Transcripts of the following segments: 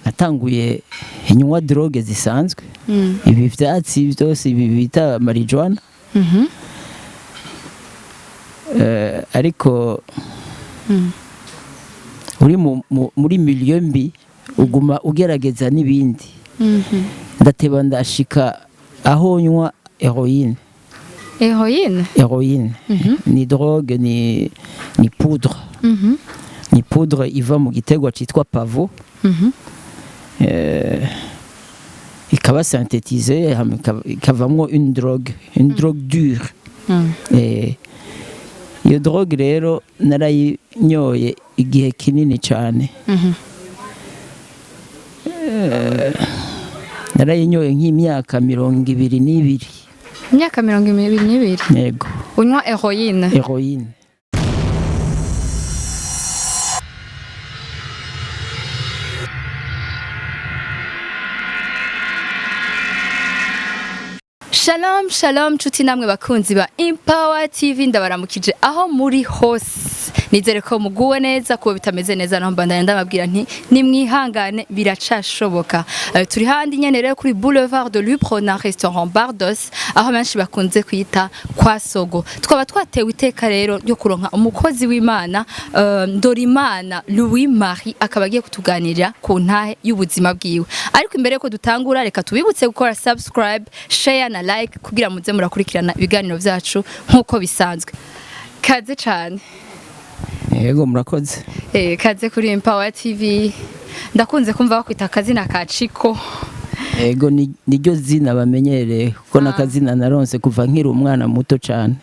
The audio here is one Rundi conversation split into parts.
Natanguye inywa drogue zisanzwe, ibi vyatsi byose, ibi bita marijuana. Ariko uri muri milieu mbi, uguma ugerageza n'ibindi. Ndateba ndashika aho nywa héroïne. Héroïne? Héroïne ni drogue, ni poudre. Ni poudre iva mu giterwa citwa pavot. Ikaba synthétisée hama ikavamwo une drogue dure. Iyo drogue rero narayinyoye igihe kinini cyane. Narayinyoye nk'imyaka 22. Imyaka 22? Yego. Unywa héroïne? Héroïne. Shalom shalom, nshuti namwe bakunzi ba Empower TV, ndabaramukije aho muri hose. Nizere ko muguwe neza. Kuba bitameze neza naho, mbandanya ndababwira nti nimwihangane, biracashoboka. Turi handi nyene rero kuri Boulevard de l'Uprona, restaurant Bardos, aho benshi bakunze kwita kwa Sogo. Twaba twatewe iteka rero ryo kuronka umukozi w'Imana, Ndorimana Louis Marie, akaba agiye kutuganirira ku ntahe y'ubuzima bwiwe. Ariko imbere yuko dutangura, reka tubibutse gukora subscribe, share na like kugira muze murakurikirana ibiganiro vyacu nk'uko bisanzwe. Kaze cane. Yego, murakoze. Kaze kuri Empower TV. Ndakunze kumva bakwita akazina ka Chiko. Yego, niryo zina bamenyereye, kuko n'akazina naronse kuva nkiri umwana muto cyane.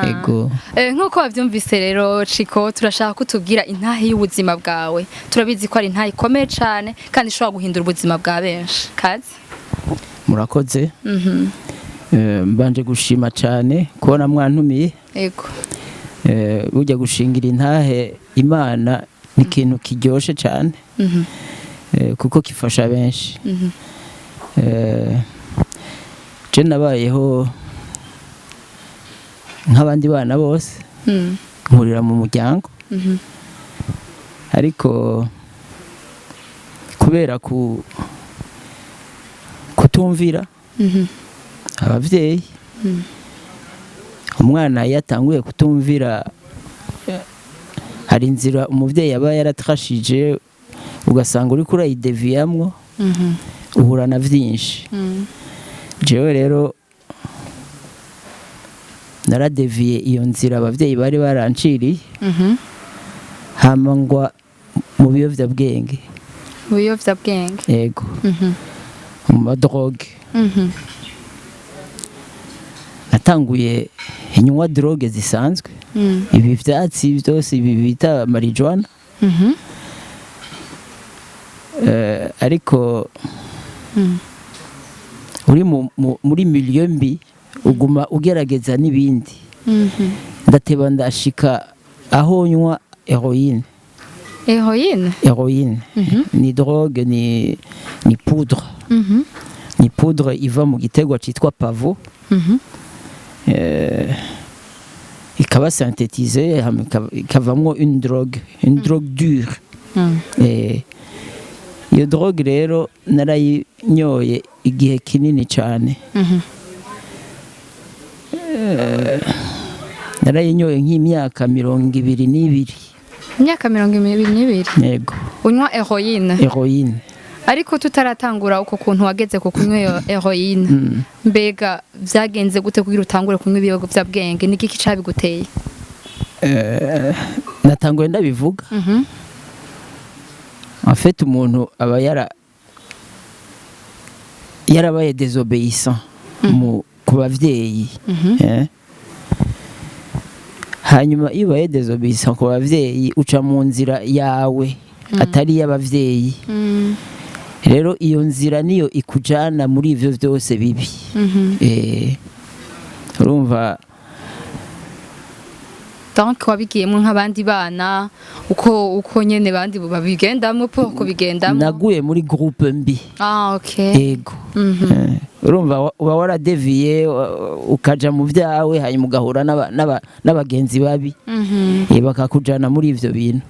Yego. Nk'uko wavyumvise rero, Chiko, turashaka kutubwira intahe y'ubuzima bwawe. Turabizi ko ari intahe ikomeye cane kandi ishobora guhindura ubuzima bwa benshi. Kaze. Murakoze. Mbanje gushima cyane kubona mwantumiye. Burya gushingira intahe Imana ni ikintu kiryoshe cyane, kuko gifasha benshi. Je nabayeho nk'abandi bana bose, nkurira mu muryango, ariko kubera kutumvira abavyeyi, umwana iyo atanguye kutumvira, hari inzira umuvyeyi aba yaratrashije, ugasanga uriko urayideviyamwo, uhura na vyinshi. Jewe rero naradeviye iyo nzira abavyeyi bari baranciriye, hama ngwa mu biyovyabwenge. Ibiyovyabwenge? Yego, mu ma drogue. Natanguye inywa drogue zisanzwe, ibi vyatsi byose, ibi bita marijuana. Ariko uri muri milieu mbi, uguma ugerageza n'ibindi. Ndateba ndashika aho nywa héroïne. Héroïne? Héroïne ni drogue, ni poudre. Ni poudre iva mu giterwa citwa pavot. Ikaba synthétisée hama ikavamwo une drogue dure. Iyo drogue rero narayinyoye igihe kinini cyane. Narayinyoye nk'imyaka 22. Imyaka 22? Yego. Unywa héroïne? Héroïne. Ariko tutaratangura uko kuntu wageze ku kunywa iyo héroïne, mbega vyagenze gute kugira utangure kunywa ibiyovyabwenge? Ni igiki cabiguteye? Natanguye ndabivuga. En fait, umuntu aba yarabaye désobéissant ku bavyeyi. Hanyuma iyo ubaye désobéissant ku bavyeyi, uca mu nzira yawe atari iy'abavyeyi. Rero iyo nzira niyo ikujana muri ivyo vyose bibi. Urumva. Donc wabigiyemo nk'abandi bana, uko nyene bandi babigendamwo po kubigendamwo? Naguye muri groupe mbi. Ah, okay. Ego. Urumva uba waradeviye, ukaja mu vyawe, hanyuma ugahura n'abagenzi babi, bakakujana muri ivyo bintu.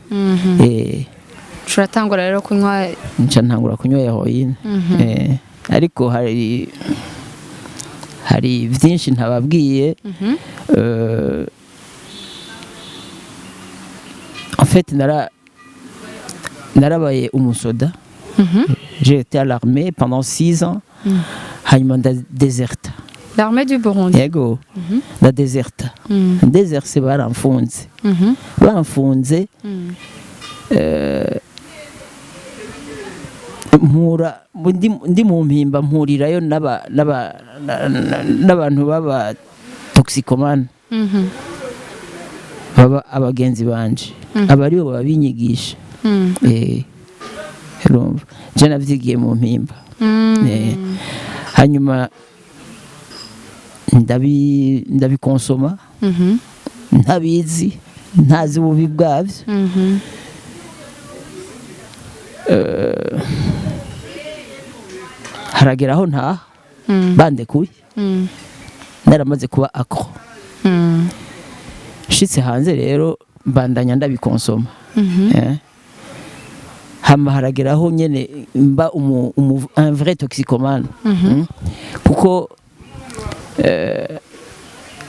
Uratangura rero kunywa? Nca ntangura kunywa héroïne. Ariko hari byinshi ntababwiye. En fait, narabaye umusoda. J'ai été à l'armée pendant 6 ans, hanyuma ndadeserta. L'armée du Burundi? Yego, ndadeserta. Ndeserse, baramfunze. Bamfunze, mpura ndi mu Mpimba, mpurirayo n'abantu b'aba toxicomanes, baba abagenzi banje, aba aribo babinyigisha. Urumva, je navyigiye mu Mpimba. Hanyuma ndabikonsoma ntabizi, ntazi ububi bwabyo. Haragera aho ntaha, bandekuye, naramaze kuba accro. Nshitse hanze rero, mbandanya ndabikonsoma. Hama haragera aho nyene mba un vrai toxicomane. Kuko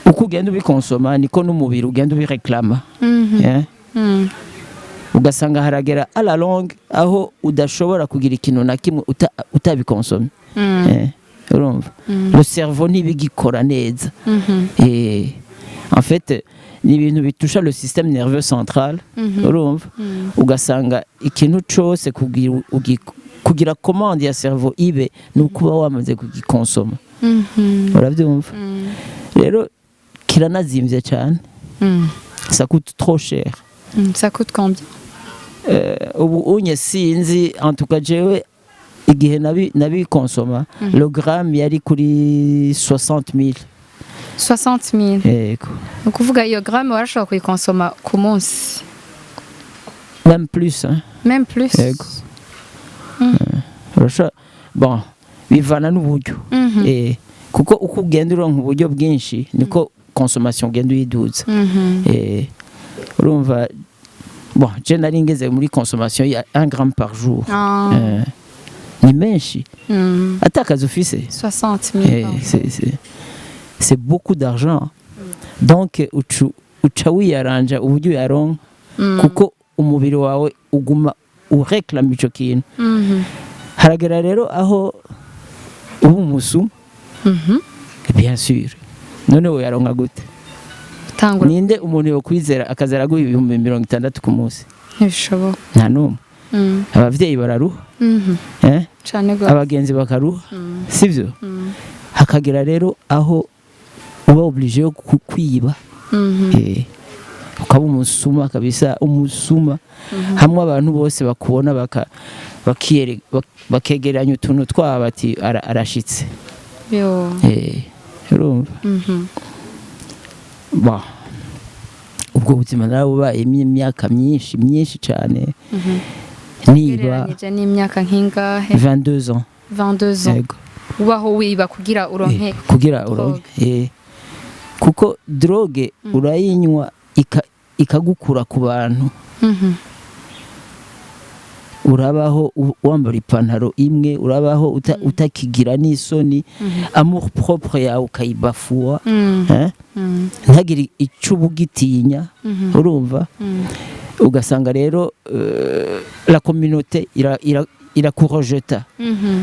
uko ugenda ubikonsoma, niko n'umubiri ugenda ubireklama. Ugasanga haragera à la longue aho udashobora kugira ikintu na kimwe utabikonsomye. Urumva, le cerveau ntibigikora neza. En fait, ni ibintu bitusha le système nerveux central. Urumva, ugasanga ikintu cose kugira commande ya cerveau ibe, ni ukuba wamaze kugikonsoma. Urabyumva rero, kiranazimvye cyane. Ça coûte trop cher. Ça coûte combien? Ubu unye sinzi, en tout cas jewe igihe nabikonsoma, le gramme yari kuri 60 000. 60 000? Yego. Ni ukuvuga iyo gramme warashobora kuyikonsoma ku munsi? Même plus, hein. Même plus? Yego. Urashobora, bon, bivana n'uburyo. Kuko uko ugenda uronka uburyo bwinshi, niko consommation ugenda uyiduza. Urumva, bon, je nari ngeze muri consommation ya 1 gramme par jour. Ni menshi atakazi ufise. 60 000 par jour. C'est beaucoup d'argent, donc uca wiyaranja uburyo uyaronka, kuko umubiri wawe uguma ureklama ico kintu. Haragera rero aho uba umusu. Bien sûr, none uyaronka gute? Tangura. Ninde umuntu yokwizera akaza araguha 60,000 ku munsi? Ntibishoboka. Nta n'umwe. Abavyeyi bararuha. Eh? Cane gose. Abagenzi bakaruha, sivyo? Hakagera rero aho uba obligé yo kwiba. Ukaba umusuma kabisa, umusuma hamwe abantu bose bakubona bakegeranya utuntu twabo bati: "Arashitse." Yo. Urumva. Bon, ubwo buzima narabubayemo imyaka myinshi myinshi cyane, niba. Ugereranyije n'imyaka nk'ingahe? 22 ans. 22 ans? Yego. Ubaho wiba kugira uronke Kugira uronke, kuko drogue urayinywa ikagukura ku bantu. Urabaho wambara ipantaro imwe, urabaho utakigira n'isoni, amour propre yawe ukayibafuwa. Eh? Ntagire icyo uba ugitinya. Urumva, ugasanga rero la communauté irakurejeta.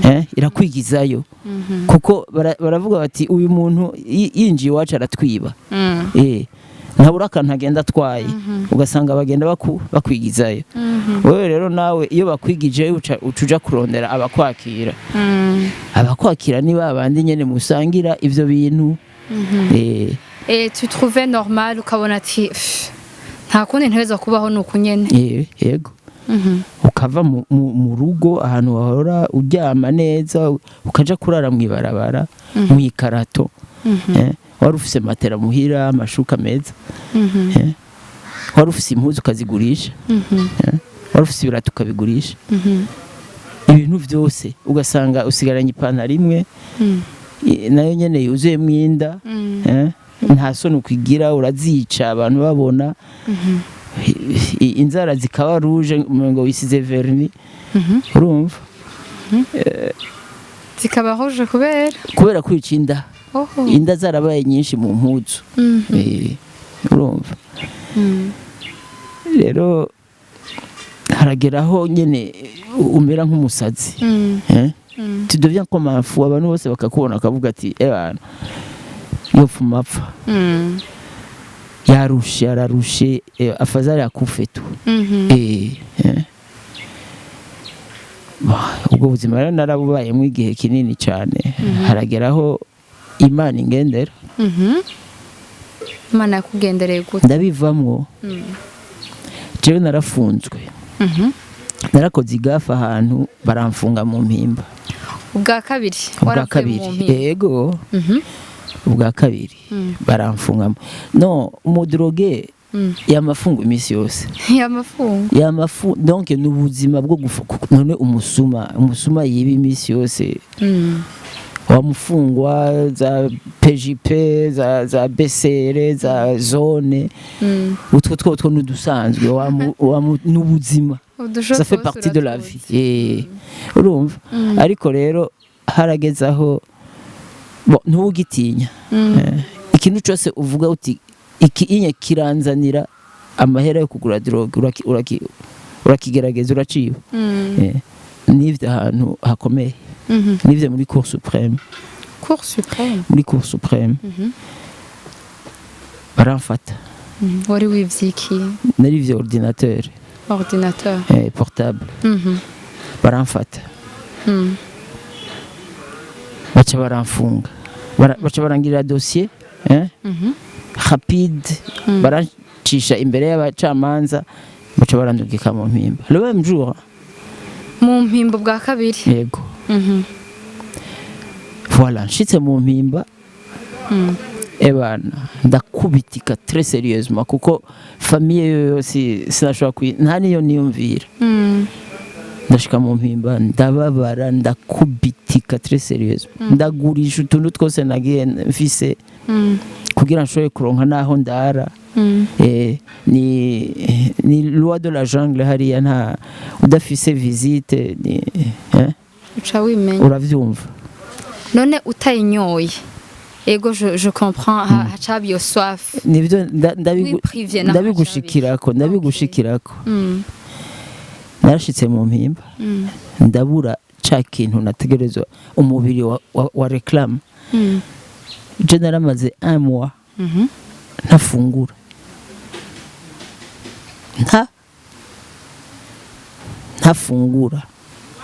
Eh? Irakwigizayo, kuko baravuga bati: "Uyu muntu yinjiye iwacu aratwiba." Ntabura akantu agenda atwaye. Ugasanga bagenda bakwigizayo. Wewe rero nawe iyo bakwigije, uca uja kurondera abakwakira. Abakwakira ni ba bandi nyene musangira ivyo bintu. Et tu trouvais normal, ukabona ati: "Pff, nta kundi nteweza kubaho ni uku nyene." Yego. Ukava mu rugo ahantu wahora uryama neza, ukaja kurara mw'ibarabara, mw'ikarato. Wari ufise matera muhira, amashuka meza. Wari ufise impuzu ukazigurisha. Wari ufise ibirato ukabigurisha. Ibintu byose, ugasanga usigaranye ipantaro imwe, nayo nyene yuzuyemwo inda. Nta soni ukwigira, urazica abantu babona. Inzara zikaba rouge, ngo wisize vernis. Urumva? Zikaba rouge kubera? Kubera kwica inda. Oho. Inda zarabaye nyinshi mu mpuzu. Urumva? Rero harageraho nyene umera nk'umusazi. Eh? Tu deviens comme un fou, abantu bose bakakubona bakavuga ati: "Ebana, yopfuma apfa." Yarushe, yararushe, afadhali akufe tu. Bah, ubwo buzima rero narabubayemo igihe kinini cyane, harageraho Imana ingendera. Imana yakugendereye gute? Ndabivamwo. Jewe narafunzwe. Narakoze igafa ahantu, baramfunga mu Mpimba. Ubwa kabiri? Ubwa Waravuye kabiri. mu Mpimba? Yego. Ubwa kabiri baramfunga. No umu drogué yamafungo iminsi yose. Yamafungo. Yamafu, donc ni ubuzima bwo gufu. None umusuma yiba iminsi yose, wamufungwa za PJP, za BCR, za zone, utwo two n'udusanzwe n'ubuzima. Udusho Ça fait twose partie de la uratuzi. vie. Urumva? Ariko rero harageze aho, bon, ntugitinya. Ikintu cyose uvuga uti iki inye kiranzanira amahera yo kugura drogue, urakigerageza, uraciba. Nivyo ahantu hakomeye. Nivyo muri Cour suprême. Cour suprême? Muri Cour suprême. Baramfata. Wari wivye iki? Narivye ordinateur. Ordinateur? Portable. Baramfata. Baca baramfunga. Baca barangirira dossier, eh? Rapide. Barancisha imbere y'abacamanza, baca barandungika mu Mpimba le même jour. Mu Mpimba bwa kabiri? Yego. Voilà, nshitse mu Mpimba, ebana, ndakubitika très sérieusement, kuko famille yo yose sinashobora nta niyo niyumvira. Ndashika mu Mpimba, ndababara, ndakubitika très sérieusement, ndagurisha utuntu twose nagiye mfise kugira nshobore kuronka naho ndara. Ni loi de la jungle hariya, nta udafise visite ni, eh? Uca wimenya. Uravyumva? None utayinyoye, ego, je comprends, hacaba iyo soif. Nivyo Wiprivye naho? Ndabigushikirako. Narashitse mu Mpimba, ndabura ca kintu nategerezwa, umubiri wa réclame. Je naramaze un mois ntafungura, ntafungura.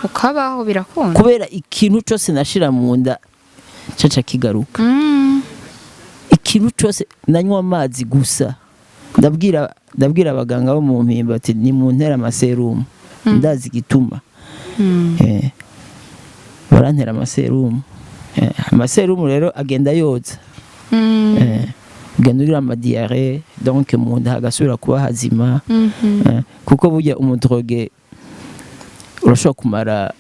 Ukabaho, birakunda? Kubera ikintu cyose nashira mu nda caca kigaruka. Ikintu cyose, nanywa amazi gusa. Ndabwira abaganga bo mu Mpimba ati: "Ni mu ntera amaserumu, ndazi igituma." Barantera amaserumu. Amaserumu rero agenda yoza. Ugenda ugira ama diarrhées, donc mu nda hagasubira kuba hazima. Kuko burya umu drogué urashobora kumara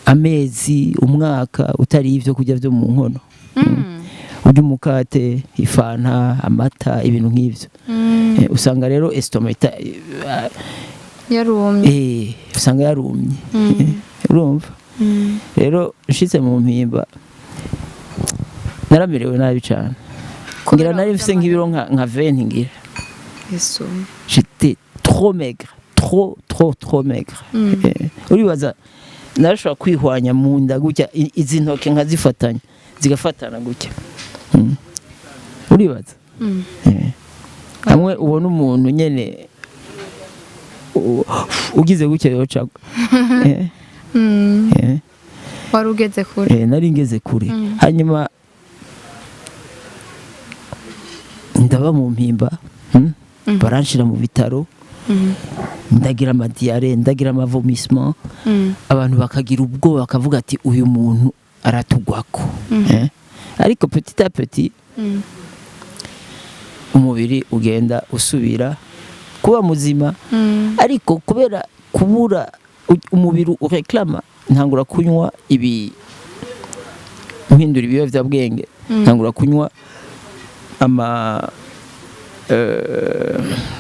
amezi, umwaka utariye ibyo kurya byo mu nkono. Urya umukate, ifanta, amata, ibintu nk'ibyo. Usanga rero estomac Yarumye. Usanga yarumye. Urumva? Rero nshitse mu Mpimba naramerewe nabi cyane. Kubera Ngira nari mfise kurya? nk'ibiro nka 20 ngira. Yesu. J'étais trop maigre, trop trop trop maigre. Uribaza narashobora kwihwanya mu nda gutya, izi ntoke nkazifatanya zigafatana gutya. Uribaza? Hamwe ubona umuntu nyene ugize gutya yocagwa. Wari ugeze kure. Nari ngeze kure. Hanyuma ndaba mu Mpimba, Baranshira mu bitaro. Ndagira ama diarrhées, ndagira ama vomissements. Abantu bakagira ubwoba, bakavuga ati: "Uyu muntu aratugwako." Ariko petit à petit umubiri ugenda usubira kuba muzima. Ariko kubera kubura umubiri ureklama, ntangura kunywa ibi, mpindura ibiyobyabwenge. Ntangura kunywa ama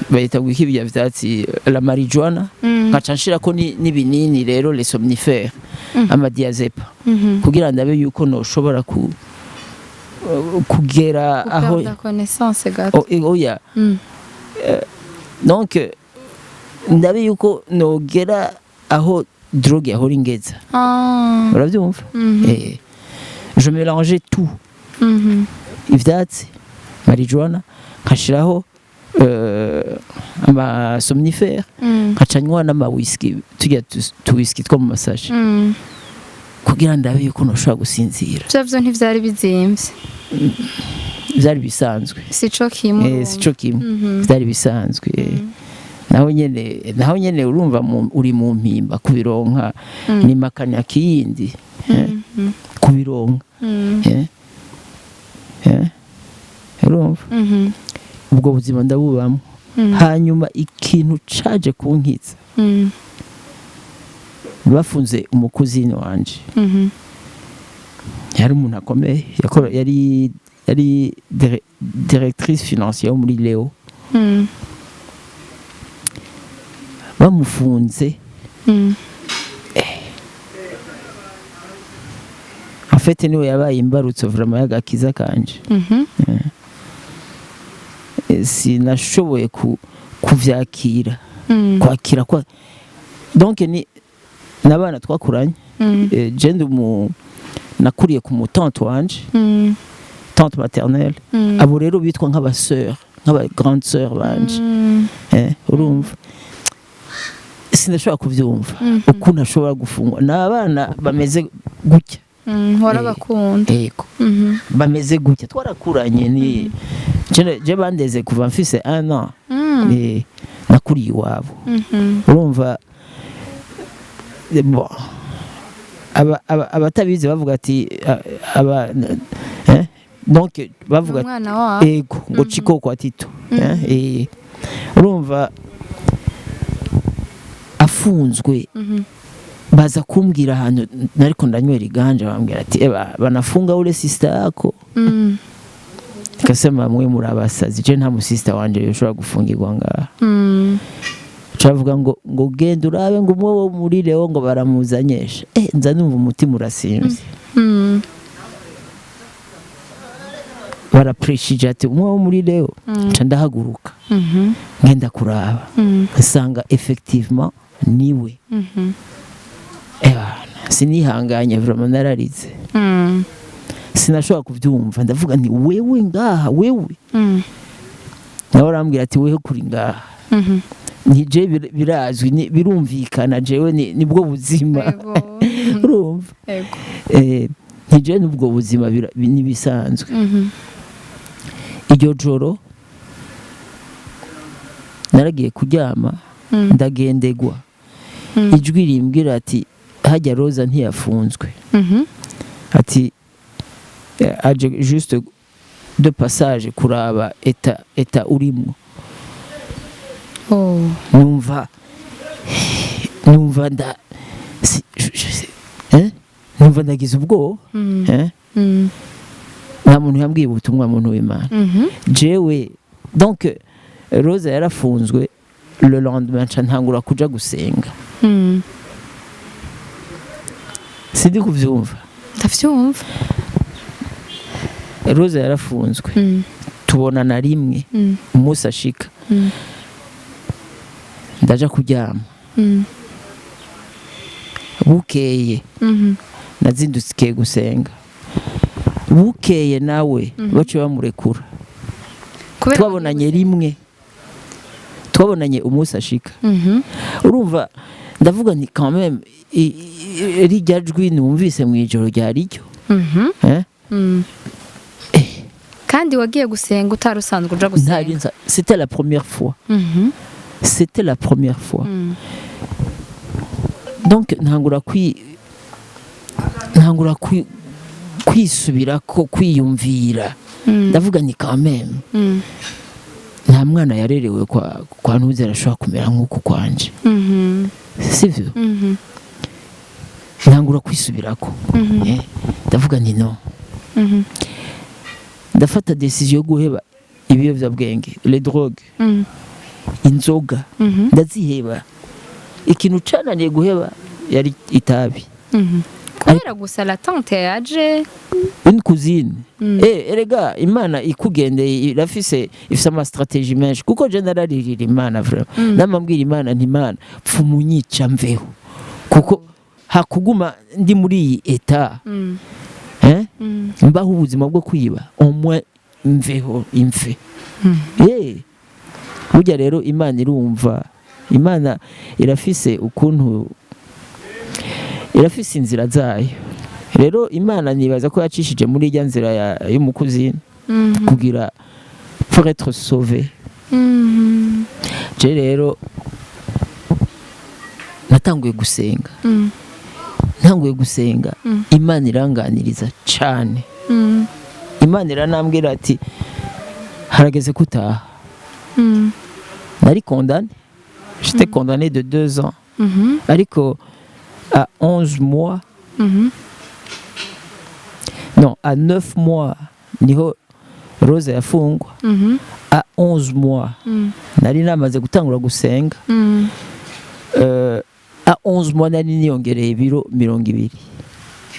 Bayita ngo iki birya vyatsi, la marijuana, nkaca nshirako n'ibinini rero, les somnifères, amadiazépam, kugira ndabe yuko noshobora kugera aho Perdre connaissance gato. Oh, oya. Donc ndabe yuko nogera aho drogue yahora ingeza. Urabyumva? Mhm. Je mélangeais tout, ivyatsi, marijuana, nkashiraho ama somnifère, nkaca nywa n'ama whisky, turya tu whisky two mu masashe, kugira ndabe yuko noshobora gusinzira. Vyo vyo ntivyari bizimvye? Vyari bisanzwe. Sico kimwe. Sico kimwe. Vyari bisanzwe. Naho nyene urumva uri mu mpimba, kubironka ni makanya kiyindi, kubironka. Urumva, ubwo buzima ndabubamo. Hanyuma ikintu caje kunkiza, bafunze umukuzini wanje. Yari umuntu akomeye, yari directrice financière wo muri Leo. Bamufunze, en fait niwe yabaye imbarutso vraiment y'agakiza kanje. Sinashoboye kuvyakira, kwakira kwa donc ni n'abana twakuranye. Je ndi nakuriye ku mu tante wanje, tante maternelle. Abo rero bitwa nk'aba sœur, nk'aba grande sœur banje. Urumva, sinashobora kuvyumva ukuntu ashobora gufungwa n'abana bameze gutya. Warabakunda. Yego. Bameze gutya, twarakuranye, ni je bandeze kuva mfise un an. Nakuriye iwabo. Urumva, bon, abatabizi bavuga ati aba donc bavuga umwana wabo. Ego, ngo cikoko atito. Urumva, afunzwe, baza kumbwira ahantu nariko ndanywera iganja, bambwira ati: "Eba, banafunga ule sister yako." Nikasema: "Mwe muri abasazi, je nta musista wanje yoshobora gufungirwa ngaha." Cavuga ngo genda urabe ngo umwe wo muri Leo ngo baramuzanyesha. Nza numva umutima urasimvye. Barapreshije ati umwe wo muri Leo. Nca ndahaguruka, ngenda kuraba, nsanga effectivement niwe. Ebana, sinihanganye vraiment, nararize. Sinashobora kuvyumva. Ndavuga nti: "Wewe ngaha, wewe?" Nawe arambwira ati: "Wewe kuri ngaha." Nije birazwi, birumvikana, jewe nibwo buzima. Urumva? Ego. Ntije n'ubwo buzima nibisanzwe. Iryo joro naragiye kuryama, ndagendegwa, ijwi rimbwira ati: "Hajya Roza ntiyafunzwe." Ati aje juste de passage kuraba état urimo. Oh. Numva nda eh? Numva ndagize ubwoba. Eh? Nta muntu yambwiye ubutumwa, muntu w'Imana. Jewe donc Rosa yarafunzwe, le lendemain nca ntangura kuja gusenga. Sindi kuvyumva. Ndavyumva. Rosa yarafunzwe, tubonana rimwe, umunsi ashika, ndaja kuryama. Bukeye, nazindukiye gusenga, bukeye nawe baciye bamurekura. Kubera Twabonanye rimwe, twabonanye umunsi ashika. Urumva, ndavuga nti quand même rirya jwi numvise mu ijoro ryari ryo. Eh? Kandi wagiye gusenga utari usanzwe uja Ntari gusenga. C'était la première fois. C'était la première fois. Donc ntangura kwisubirako, kwiyumvira. Ndavuga ni quand même nta mwana yarerewe kwa ntuze arashobora kumera nk'uku kwanje. Sivyo? Mhm. Ntangura kwisubirako. Ndavuga nti no. Ndafata décision yo guheba Ibiyovyabwenge, les drogues, inzoga, ndaziheba. Ikintu cananiye guheba yari itabi. Kubera gusa la tante yaje? Une cousine. Erega Imana ikugendeye irafise, ifise ama stratégie menshi, kuko je nararirira Imana vraiment. Namambwira Imana nti: "Imana, pfumunyica mveho, kuko hakuguma ndi muri iyi état, eh? Mbaho ubuzima bwo kwiba, au moins mveho imfe." Burya rero Imana irumva, Imana irafise ukuntu, irafise inzira zayo. Rero Imana nibaza ko yacishije muri ijya nzira y'umu cousine kugira pour être sauvé. Je rero natanguye gusenga. Ntanguye gusenga, Imana iranganiriza cane. Imana iranambwira ati: "Harageze kutaha." Nari condamné, j'étais condamné de 2 ans, ariko à 11 mois, non, à 9 mois niho Rose yafungwa. À 11 mois nari namaze gutangura gusenga. À 11 mois nari niyongereye ibiro 20.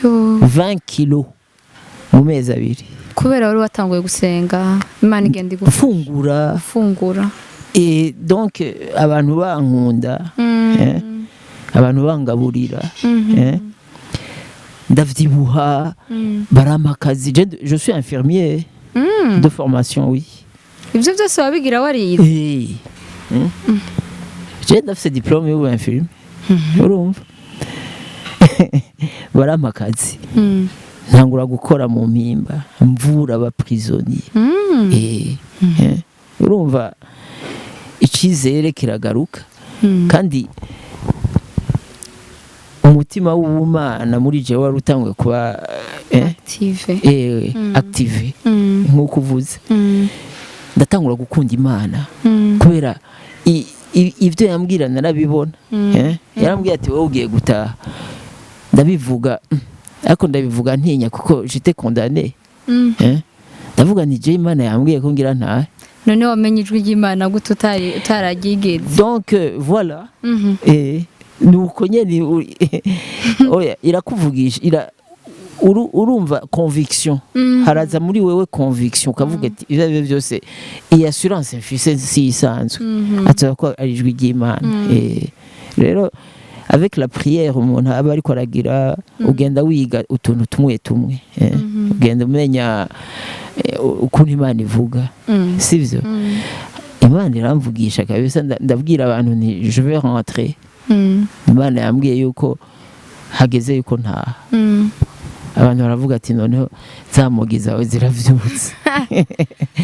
Yo. 20 kilos mu mezi 2. Kubera wari watanguye gusenga, Imana igenda igufasha. Gufungura. Gufungura. Et donc abantu bankunda, abantu bangaburira, ndavyibuha. Barampa akazi. Je suis infirmier de formation, oui. Ibyo byose wabigira warize? Eh. Je ndafise diplôme y'ubu infirmier. Urumva, barampa akazi, ntangura gukora mu Mpimba, mvura aba prisonniers. Urumva icizere kiragaruka, kandi umutima w'ubumana muri jewe wari utanguye kuba active. Active, nk'uko uvuze. Ndatangura gukunda Imana, kubera ibyo yambwira narabibona. Yarambwiye ati: "Wowe ugiye gutaha." Ndabivuga, ariko ndabivuga ntinya kuko j'étais condamné. Ndavuga nti: "Je Imana yambwiye ko ngira ntahe." None wamenye ijwi ry'Imana gute utari utararyigeze? Donc voilà. Nuko nyene oya, irakuvugisha, urumva conviction. Haraza muri wewe conviction, ukavuga ati: "Ibyo aribyo byose, iyi assurance mfise si isanzwe." Ataba ko ari ijwi ry'Imana. Rero avec la prière umuntu aba ariko aragira, ugenda wiga utuntu tumwe tumwe, ugenda umenya ukuntu Imana ivuga. Sivyo? Imana iramvugisha kabisa. Ndabwira abantu nti: "Je vais rentrer." Imana yambwiye yuko hageze yuko ntaha. Abantu baravuga ati: "Noneho za mogi zawe ziravyutse."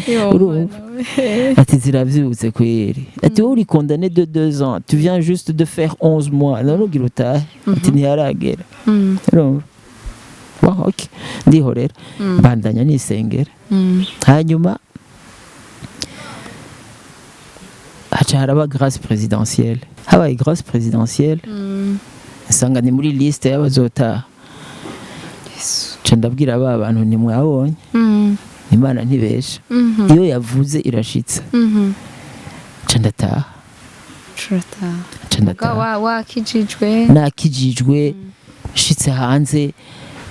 Yo, Urumva? Mana we. Ati: "Ziravyutse kweri." Ati: "Wowe uri condamné de 2 ans, tu viens juste de faire 11 mois, none ugira utahe?" Ati: "Ntiharagera." Urumva? Bon, ok, ndihorera. Mbandanya nisengera. Hanyuma haca haraba grâce présidentielle. Habaye grâce présidentielle, nsanga ni muri liste y'abazotaha. Yesu. Nca ndabwira ba bantu: "Ntimwabonye? Imana ntibesha. Iyo yavuze irashitsa." Nca ndataha. Turataha. Nca ndataha. Wakijijwe. Nakijijwe, nshitse hanze,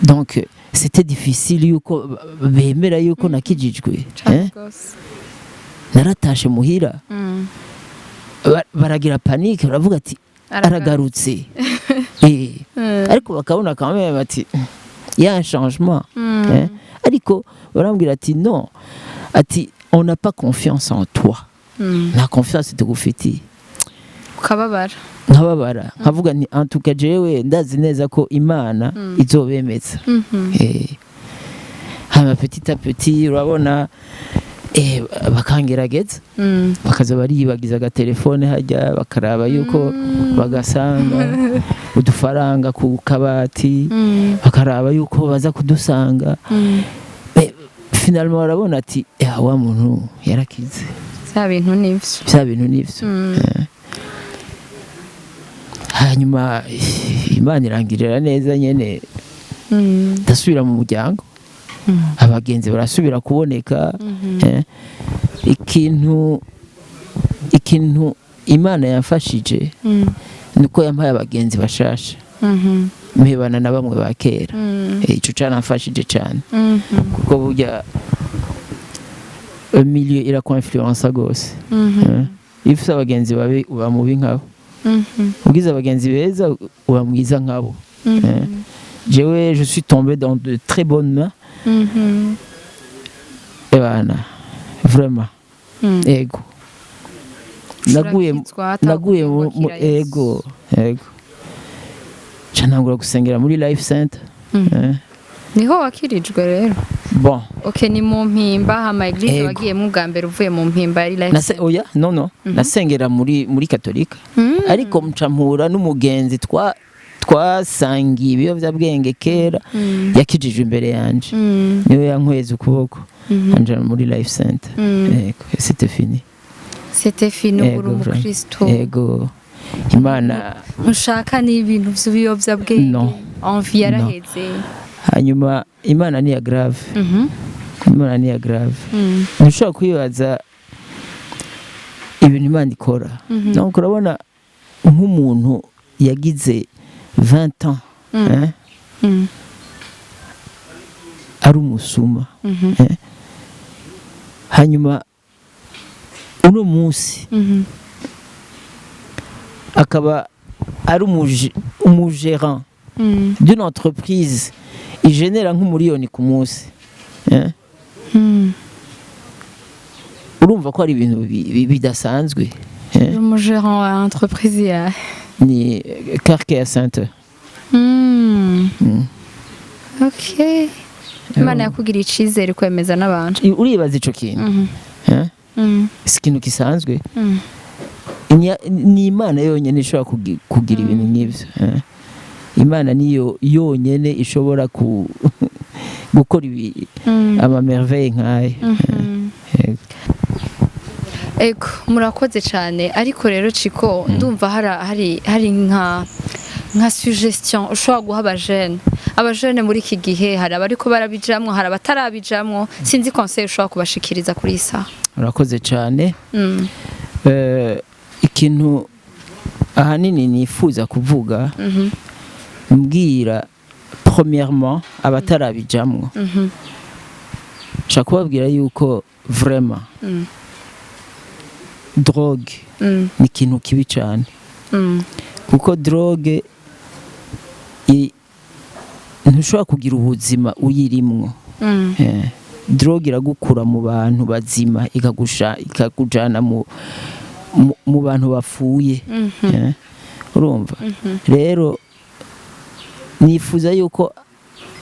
donc c'était difficile yuko bemera yuko nakijijwe. Cane Eh? gose. Naratashe muhira, baragira panique, baravuga ati: "Aragarutse." Ariko bakabona quand même bati: "Y a un changement." Eh? Ariko barambwira ati: "Non", ati: "On n'a pas confiance en toi." Nta confiance tugufitiye. Ukababara. Nkababara, nkavuga nti: "En tout cas jewe ndazi neza ko Imana izobemeza." Hama petit à petit, urabona, bakangerageza, bakaza bariyibagiza agatelefone hajya, bakaraba yuko bagasanga udufaranga ku kabati, bakaraba yuko baza kudusanga. Finalement barabona ati: "Ya, wa muntu yarakize." Vya bintu nivyo. Vya bintu nivyo. Hanyuma Imana irangirira neza nyene. Ndasubira mu muryango. Abagenzi barasubira kuboneka. Ikintu Imana yamfashije niko yampaye abagenzi bashasha, mpebana na bamwe ba kera. Ico caramfashije cane, kuko burya milieu iraku-influença gose. Iyo ufise abagenzi babi, uba mubi nkabo. Ugize abagenzi beza, uba mwiza nkabo. Jewe je suis tombé dans de très bonnes mains. Ebana, vraiment, ego, naguye Urakizwa, naguye atakubwira Yesu. Ego, ca ntangura gusengera muri Life Center. Niho wakirijwe rero? Bon. Okay, ni mu Mpimba, hama église Ego. wagiyemo ubwa mbere uvuye mu Mpimba yari Life? Oya, non, nasengera muri katolika, ariko mca mpura n'umugenzi twasangiye ibiyovyabwenge kera, yakijijwe imbere yanje. Niwe yankweze ukuboko, anjana muri Life Center. Ego, c'était fini. C'était fini, Ego, uri vraiment. umukristo. Ego, Imana. Ntushaka n'ibintu vy'ibiyovyabwenge? Non. Envie yaraheze? Hanyuma Imana ni ya grave. Imana ni ya grave. Ntushobora kwibaza ibintu Imana ikora. Donc urabona nk'umuntu yagize 20 ans, hein, ari umusuma, eh? Hanyuma uno munsi akaba ari umugérant d'une entreprise igenera nk'umuriyoni ku munsi, eh? Urumva ko ari ibintu bidasanzwe, eh? Umugérant wa entreprise yawe? Ni Car Care Center. Okay, Imana yakugiriye icizere kwemeza n'abantu. Uribaza ico kintu, eh? Si ikintu gisanzwe. Ni Imana yonyine ishobora kugira ibintu nk'ibyo, eh? Imana niyo yonyine ishobora gukora ibi, ama merveille nk'ayo. Yego. Ego, murakoze cyane. Ariko rero Chiko, ndumva hari nka suggestion ushobora guha abajene muri iki gihe. Hari abariko barabijamwo, hari abatarabijamwo, sinzi conseil ushobora kubashikiriza kuri iyi saha. Urakoze cyane. Ikintu ahanini nifuza kuvuga, mbwira premièrement abatarabijamwo, nshaka kubabwira yuko vraiment drogue ni ikintu kibi cyane, kuko drogue ntushobora kugira ubuzima uyirimwo. Drogue iragukura mu bantu bazima, ikagujana mu bantu bapfuye. Urumva rero, nifuza yuko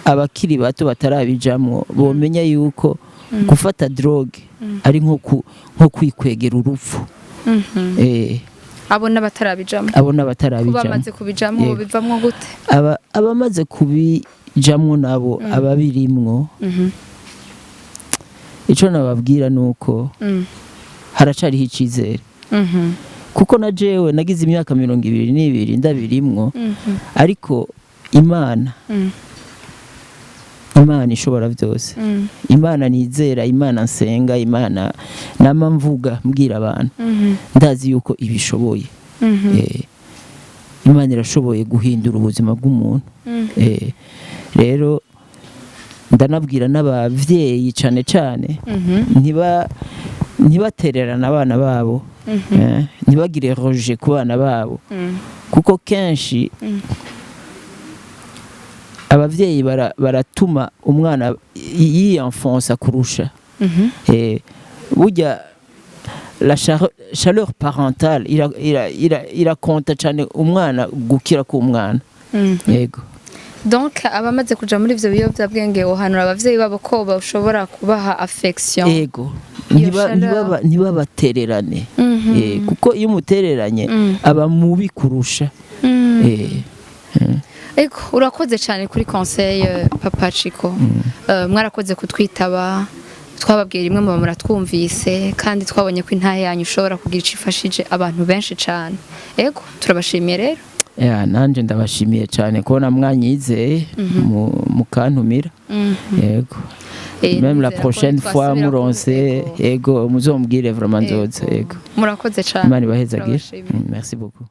abakiri bato batarabijamwo bomenya yuko gufata drogue ari nko kwikwegera urupfu. Abo n'abatarabijamwo? Abo Kuba n'abatarabijamwo. Bamaze kubijamwo, Yego. bivamwo gute? Abamaze kubijamwo nabo, ababirimwo, ico nababwira nuko haracariho icizere, kuko na jewe nagize imyaka 22 ndabirimwo, ariko Imana, Imana ishobora byose, Imana nizera, Imana nsenga, Imana nama mvuga mbwira abantu, ndazi yuko ibishoboye. Imana irashoboye guhindura ubuzima bw'umuntu. Rero ndanabwira n'abavyeyi cane cane, ntibatererane abana babo, ntibagire rejet ku bana babo, kuko kenshi abavyeyi baratuma umwana yienfonsa kurusha. Burya la chaleur parentale irakonta cyane umwana, gukira k'umwana. Yego. Donc abamaze kuja muri ivyo biyovyabwenge, wohanura abavyeyi babo ko bashobora kubaha affection? Ego. Iyo chaleur. Ntibabatererane. Kuko iyo umutereranye, aba mubi kurusha. Ego, urakoze cyane kuri conseil, papa Chiko. Mwarakoze kutwitaba. Twababwiye rimwe, muba muratwumvise, kandi twabonye ko intahe yanyu ishobora kugira ico ifashije abantu benshi cyane. Ego, turabashimiye rero. Ya, nanje ndabashimiye cyane kubona mwanyizeye mukantumira. Yego. Même la Nizera ko prochaine fois twasubira muronse, ego. Ego, muzombwire, vraiment nzoza. Ego. Ego. Murakoze cyane. Imana ibahezagire. Turabashimiye. Merci beaucoup.